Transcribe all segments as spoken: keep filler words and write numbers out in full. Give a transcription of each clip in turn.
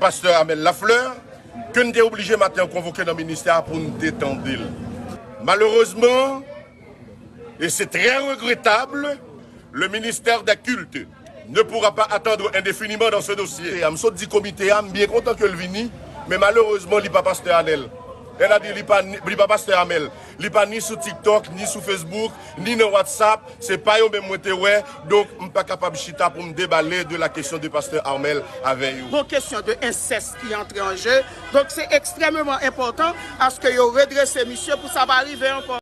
Pastè Amel Lafleur, ke n te oblije maten an konvoke nan ministè a pou n te tande l. Malerezman, et c'est très regrettable, le ministère des cultes ne pourra pas attendre indéfiniment dans ce dossier. M sot di komite a, m byen kontan ke l vini, men malerezman, li pa pastè Amel. Sètadi, li pa, li pa pastè Amel. Li pa ni sou TikTok, ni sou Facebook, ni nan WhatsApp. Se pa yo menm mwen te wè. Donk, m pa kapab chita pou m debale de la question de pastè Amel avè yo. Gon kesyon de ensès ki antre an je. Donk, se ekstrèmeman enpòtan aske yo redrese misye pou sa pa rive ankò.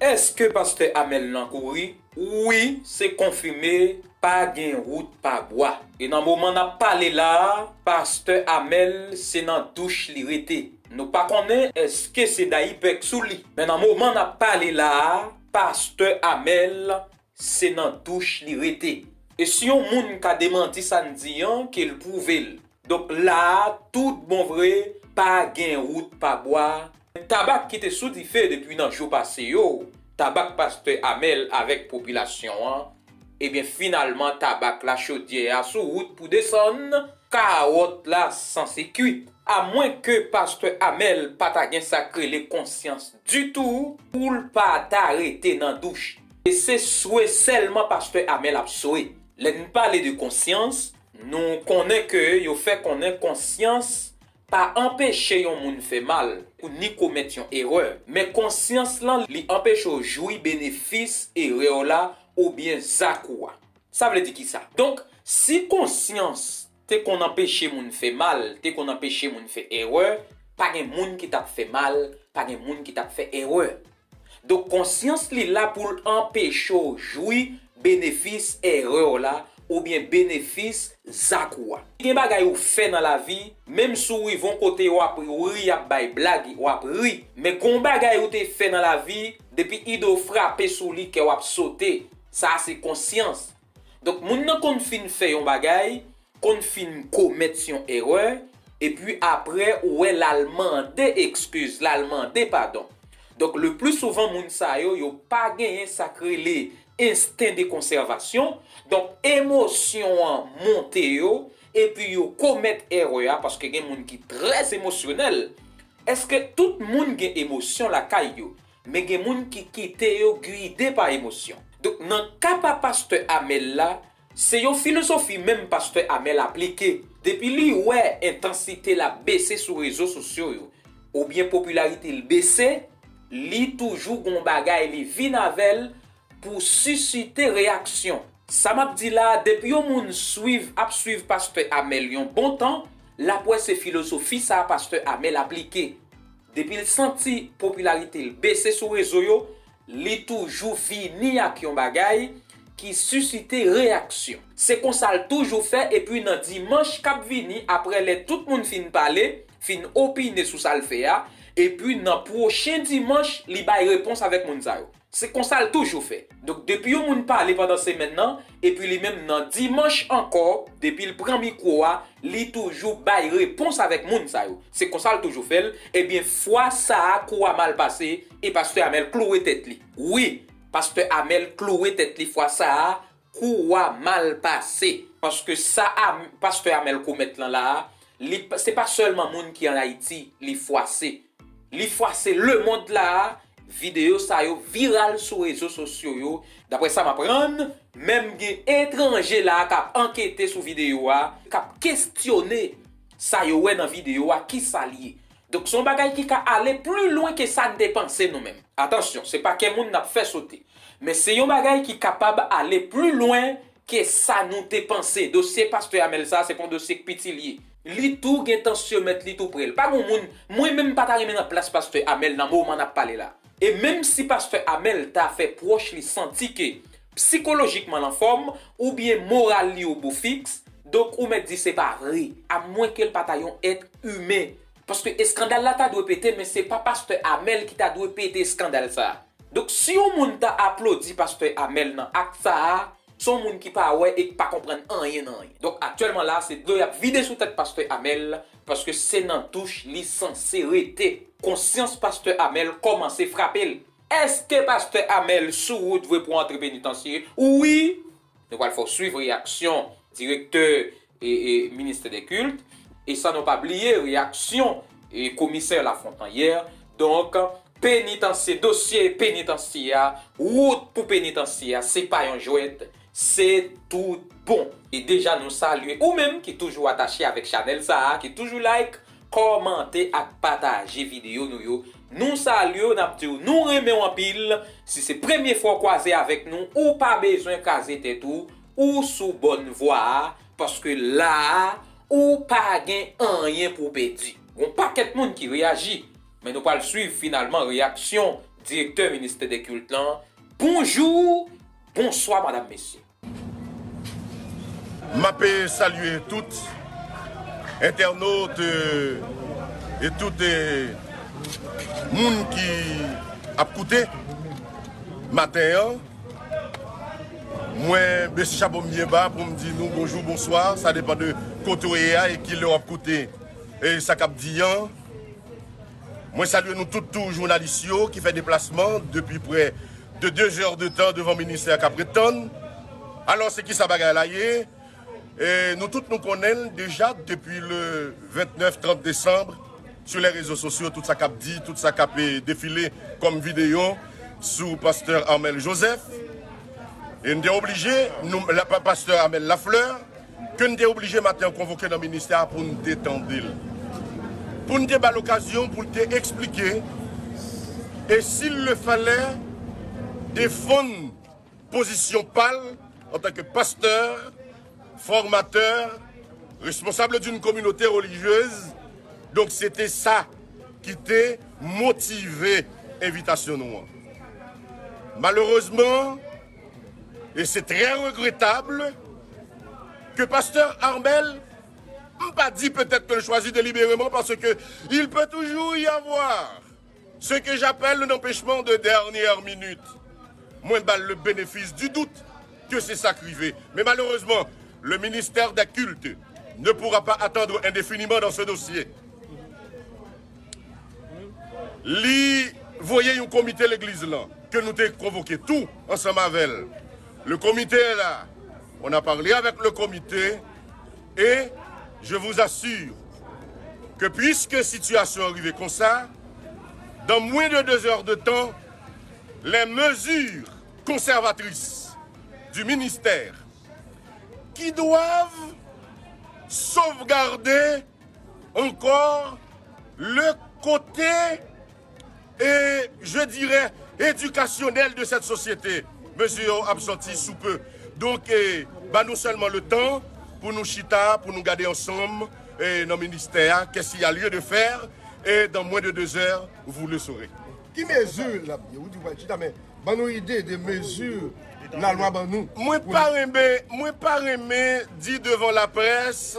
Èske pastè Amel nan kouri? Wi, se konfime, pa gen wout pa bwa. E nan moman n ap pale la a, pastè Amel se nan douch li rete. Nou pa konnen èske se dayipèk sou li. Men nan moman n ap pale la a, pastè Amel se nan douch li rete. E si yon moun ka demanti sa n di an, ke l pwouve l. Donk la a, tout bon vre, pa gen wout pa bwa. Tabak ki te sou dife depi nan jou pase yo, tabak pastè Amel avèk popilasyon an, ebyen finalman tabak la chodyè a sou wout pou desann, kawòt la sanse kwit. Amwenke pastè Amel pa ta gen sa k rele konsyans ditou pou l pa ta rete nan douch. E se swe sèlman pastè Amel ap swe. Lè n pale de konsyans, nou konnen ke yo fè konnen konsyans pa anpeche yon moun fè mal ou ni komèt yon erè, men konsyans lan li anpeche w jwi benefis erè w la oubyen zak ou a. Sa vle di kisa? Donk, si konsyans te konn anpeche moun fè mal, te konn anpeche moun fè erè, pa gen moun ki t ap fè mal, pa gen moun ki t ap fè erè. Donk, konsyans li la pou l anpeche w jwi benefis erè w la oubyen benefis zak ou a. Gen bagay ou fè nan lavi, menm si w rive yon kote w ap ri, w ap bay blag, w ap ri. Men gon bagay ou te fè nan lavi, depi ide w frape sou li, kè w ap sote. Sa a se konsyans. Donk, moun nan konn fin fè yon bagay, konn fin komèt yon erè, epi apre ou wè l al mande ekskiz, l al mande padon. Donk, le pli souvan, moun sa yo, yo pa genyen sa k rele ensten de konsèvasyon. Donk, emosyon an monte yo, epi yo komèt erè a, paske gen moun ki trè emosyonèl. Èske tout moun gen emosyon lakay yo? Men gen moun ki kite yo gide pa emosyon. Donk, nan ka pa pastè Amel la, se yon filozofi menm pastè Amel aplike. Depi li wè entansite l ap bese sou rezo sosyo yo, oubyen popilarite l bese, li toujou gon bagay li vin avè l pou sisite reyaksyon. Sa m ap di la a, depi yon moun swiv, ap swiv pastè Amel yon bon tan, l ap wè se filozofi sa a pastè Amel aplike. Depi l santi popilarite l bese sou rezo yo, li toujou vini ak yon bagay ki sisite reyaksyon. Se konsa l toujou fè, epi nan dimanch k ap vini, apre lè tout moun fin pale, fin opine sou sa l fè a, epi nan pwochen dimanch, li bay repons avèk moun sa yo. Se konsa l toujou fè. Donk, depi yon moun pale pandan semèn nan, epi li menm nan dimanch ankò, depi l pran mikwo a, li toujou bay repons avèk moun sa yo. Se konsa l toujou fè l. Ebyen, fwa sa a, kou a mal pase, e pastè Amel klouwe tèt li. Wi, pastè Amel klouwe tèt li fwa sa a, kou a mal pase. Paske sa a, pastè Amel komèt lan la a, li, se pa sèlman moun ki ann Ayiti li fwase. Li fwase lemonn la a, videyo sa yo viral sou rezo sosyo yo. Daprè sa m aprann, menm gen etranje la a k ap ankete sou videyo a, k ap kestyone sa yo wè nan videyo a, kisa l ye. Donk, se yon bagay ki ka ale pli lwen ke sa n te panse nou menm. Atansyon, se pa kè moun n ap fè sote. Men se yon bagay ki kapab ale pli lwen ke sa nou te panse. Dosye pastè Amel sa a, se pa yon dosye k piti l ye. Li tou gen tansyomet li tou pre l. Pa gen moun, mwen menm m pa ta renmen nan plas pastè Amel nan moman n ap pale la. E menm si pastè Amel ta fè pwòch li santi ke sikolojikman l anfòm, oubyen moral li o bo fiks, donk ou mèt di se pa vre, amwenke l pa ta yon èt imen. Paske eskandal la ta dwe pete, men se pa pastè Amel ki ta dwe pete eskandal sa a. Donk, si yon moun ta aplodi pastè Amel nan ak sa a, se yon moun ki pa wè e k pa konprann anyen nan anyen. Donk, aktyèlman la, se dlo y ap vide sou tèt pastè Amel, paske se nan douch li sanse rete. Konsyans pastè Amel kòmanse frape l. Èske pastè Amèl sou wout vre pou antre penitansye? Wi! Nou pral fè w swiv reyaksyon direktè e, e, ministè dè kilt. E san nou pa bliye reyaksyon e, komisè Lafontant yè. Donk, penitansye, dosye penitansye a, wout pou penitansye a, se pa yon jwèt, se tout bon. E deja nou salye ou menm ki toujou atache avèk chanèl sa a, ki toujou like, kòmante ak pataje videyo nou yo. Nou salye w, n ap di w nou renmen w anpil. Si se premye fwa w kwaze avèk nou, ou pa bezwen kraze tèt ou, ou sou bòn vwa a, paske la a, ou pa gen anyen pou w pèdi. Gon pakèt moun ki reyaji, men nou pral swiv finalman reyaksyon direktè ministè dè kilt lan. Bonjou, bonswa, madam, mesye. M ap, eh, salye tout entènot, eh, e tout, eh, moun ki ap koute maten an. Mwen bese chapo m byen ba pou m di nou bonjou, bonswa, sa depann de kote w ye a e ki lè w ap koute, eh, sa k ap di an. Mwen salye nou tout tou jounalis yo ki fè deplasman depi prè de de zè de tan devan ministè k ap ret tann. Alò, se kisa bagay la ye? E nou tout nou konnen l deja depi le vennèf, trant desanm, sou lè rezo sosyo, tout sa k ap di, tout sa k ap, eh, defile kòm videyo sou pastè Armel Joseph. E n te oblije, nou, la, pa-, pastè Armel Lafleur, ke n te oblije maten an konvoke nan ministè a pou n te tande l. Pou n te ba l okazyon pou l te eksplike, e si l le falè, defann pozisyon pa l antanke pastè, fòmatè, responsable d'une communauté religieuse. Donk, se te sa ki te motive envitasyon nou an. Malerezman, et c'est très regrettable, que pasteur Armel, m pa di peut-être que l chwazi délibérément, parce que il peut toujours y avoir ce que j'appelle un empêchement de dernière minute. Mwen ba l le bénéfice du doute que se sa k rive. Men malerezman, le ministère des cultes ne pourra pas attendre indéfiniment dans ce dossier. Li voye yon komite legliz lan, ke nou te konvoke tou ansanm avè l. Le comité est là. On a parlé avec le comité et je vous assure que puisque sitiyasyon an rive konsa, dans moins de deux heures de temps, les mesures conservatrices du ministère qui doivent sauvegarder encore le côté, et je dirais, éducationnel de cette société. Mezi yo ap sòti sou pe. Donk, eh, ba nou sèlman le tan pou nou chita, pou nou gade ansanm, eh, nan ministè a, qu'est-ce qu'il y a lieu de faire, et dans moins de deux heures, vous le saurez. Ki mezi l ap di? Ou di w pral chita, men ban nou ide de mezi lalwa ban nou. Mwen pa renmen, mwen pa renmen di devan laprès,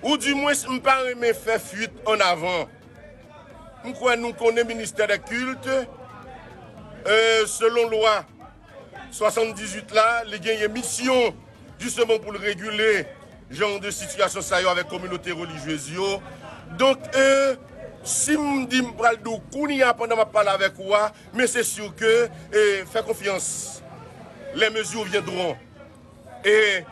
ou dimwens m pa renmen fè fuit an avan. M kwè nou konnen ministè dè kilt, euh, selon lwa swasanndizuit la, li genyen misyon, jisteman, pou l regile jan de sitiyasyon sa yo avèk kominote relijyez yo. Donk, euh, si m di m pral di w kounye a pandan m ap pale avèk ou a, men se si ke, euh, fè konfyans, les mesures viendront. Et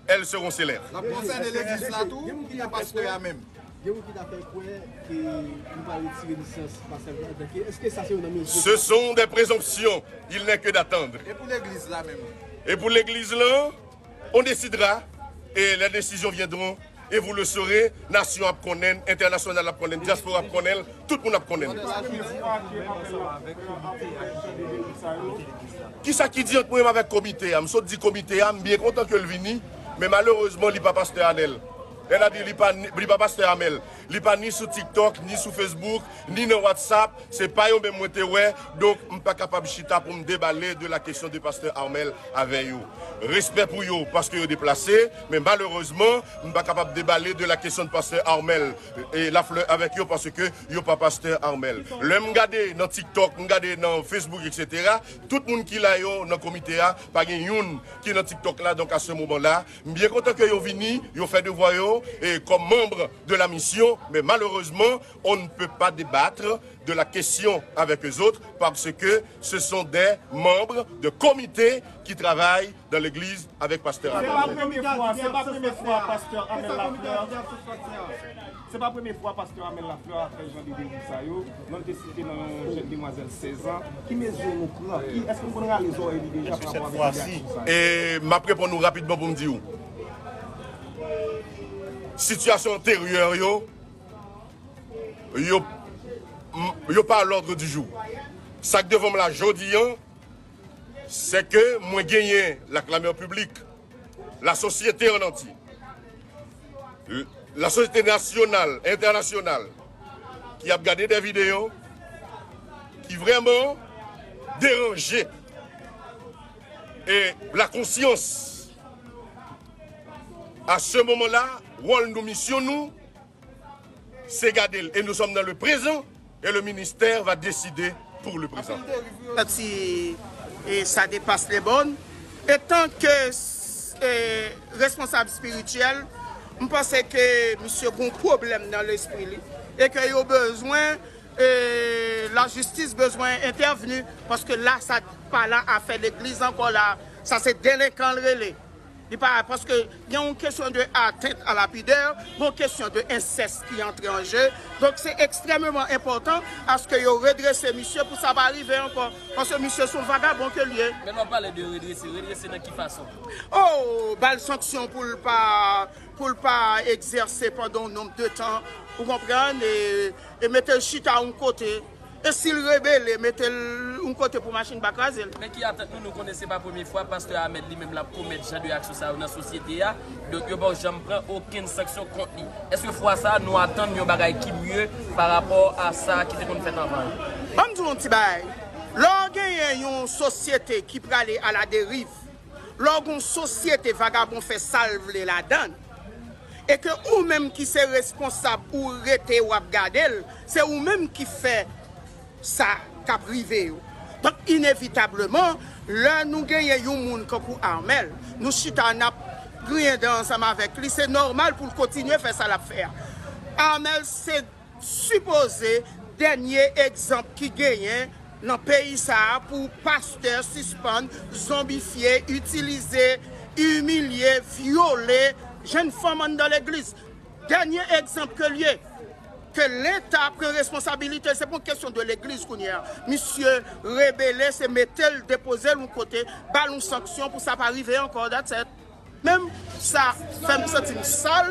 elles seront célères. L ap konsène legliz la tou, oubyen pastè a menm? Gen moun ki ta fè kwè ke nou pral retire lisans pastè a, èske sa se youn nan mezi? Ce sont des présomptions, il n'est que d'attendre. E pou legliz la menm? E pou legliz lan, on décidera, et les décisions viendront, et vous le saurez, nasyon ap konnen, entènasyonal ap konnen, dyaspora ap konnen, tout moun ap konnen. Kisa ki di ant mwen menm avèk komite a? M sot di komite a, m byen kontan ke l vini, men malerezman, li pa pastè Anèl. Sètadi, li pa, li pa pastè Amèl. Li pa ni sou TikTok, ni sou Facebook, ni nan WhatsApp. Se pa yo menm mwen te wè. Donk, m pa kapab chita pou m debale de la kesyon de pastè Armel avè yo. Respè pou yo, paske yo deplase, men malerezman, m pa kapab debale de la kesyon de pastè Armel e Lafleur avèk yo, paske yo pa pastè Armel. Lè m gade nan TikTok, m gade nan Facebook, et cetera, tout moun ki la yo nan komite a, pa gen youn ki nan TikTok la. Donk, a se moman la, m byen kontan ke yo vini, yo fè devwa yo, et comme membre de la mission, mais malheureusement, on ne peut pas débattre de la question avec eux autres parce que ce sont des membres de comité qui travaillent dans l'église avec pasteur Amel. Se pa premye fwa, se pa premye fwa pastè Amel Lafleur. Se pa premye fwa pastè Amel Lafleur ap fè jan de deriv sa yo. Nou te site nan yon jèn demwazèl sèz an. Ki mezi nou pran? Ki, èske nou konn rale zòrèy li deja pa rapò avèk aksyon sa yo? E m ap reponn ou rapidman pou m di w. Sitiyasyon enteryè yo, yo, yo pa à l'ordre du jour. Sa k devan m la jodi an, se ke mwen genyen la clameur publique, la société en entier, la société nationale, internationale, ki ap gade de videyo ki vrèman deranje. E la konsyans, à ce moment-là, wòl nou, misyon nou, se gade l. Et nous sommes dans le présent et le ministère va décider pour le présent. Santi, e, sa depas le bòn. Etan ke, e, responsab espirityèl, m panse ke misye gon pwoblèm nan lespri li e ke yo bezwen, e, lajistis bezwen entèvni paske la, sa pa la afè legliz ankò la. Sa se delenkan l rele. Li pa, paske gen yon kesyon de atteinte à la pudeur, gen yon kesyon de ensès ki antre an je. Donk, se ekstrèmeman enpòtan aske yo redrese misye pou sa pa rive ankò. Paske misye se yon vagabon ke l ye. Men lè w pale de redrese, redrese nan ki fason? Oh, ba l sanksyon pou l pa, pou l pa egzèse pandan yon nonb de tan, ou konprann, e, e mete l chita yon kote. E si l rebele, mete l yon kote pou machin pa kraze l. Men ki atant nou, nou konnen se pa premye fwa pastè Amel li menm l ap komèt jan de aksyon sa yo nan sosyete a. Donk yo pa janm pran okenn sanksyon kont li. Èske fwa sa a nou atann yon bagay ki mye pa rapò a sa ki te konn fèt anvan yo? Ban m di w yon ti bagay. Lè w genyen yon sosyete ki prale à la dérive, lè w gen yon sosyete vagabon fè sa l vle ladan l, e ke ou menm ki se responsab ou rete w ap gade l, se ou menm ki fè sa k ap rive yo. Donk, inevitableman, lè nou genyen yon moun kankou Armel, nou chita n ap griyen dan ansanm avèk li, se nòmal pou l kontinye fè sa l ap fè a. Armel se sipoze dènye egzanp ki genyen nan peyi sa a pou pastè sispann zonbifye, itilize, imilye, vyole jèn fanm anndan legliz. Dènye egzanp ke l ye, ke Leta pran responsabilite l, se pa yon kesyon de legliz kounye a. Misye rebele, se mete l, depoze l yon kote, ba l yon sanksyon pou sa pa rive ankò, that's it. Menm sa fè m santi m sal,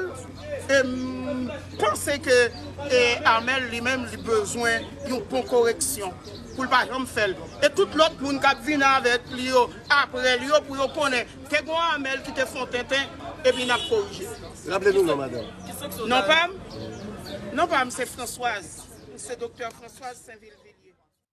e m panse ke, e, Armel li menm li bezwen yon bon koreksyon pou l pa janm fè l. E tout lòt moun k ap vin avèk li yo, apre li yo, pou yo konnen te gon Armel ki te fè yon tenten, epi n ap korije. Raple nou non, madanm. Non pa m? Non pa m, se Françoise. Se Doktè Françoise Saint-Vilvil.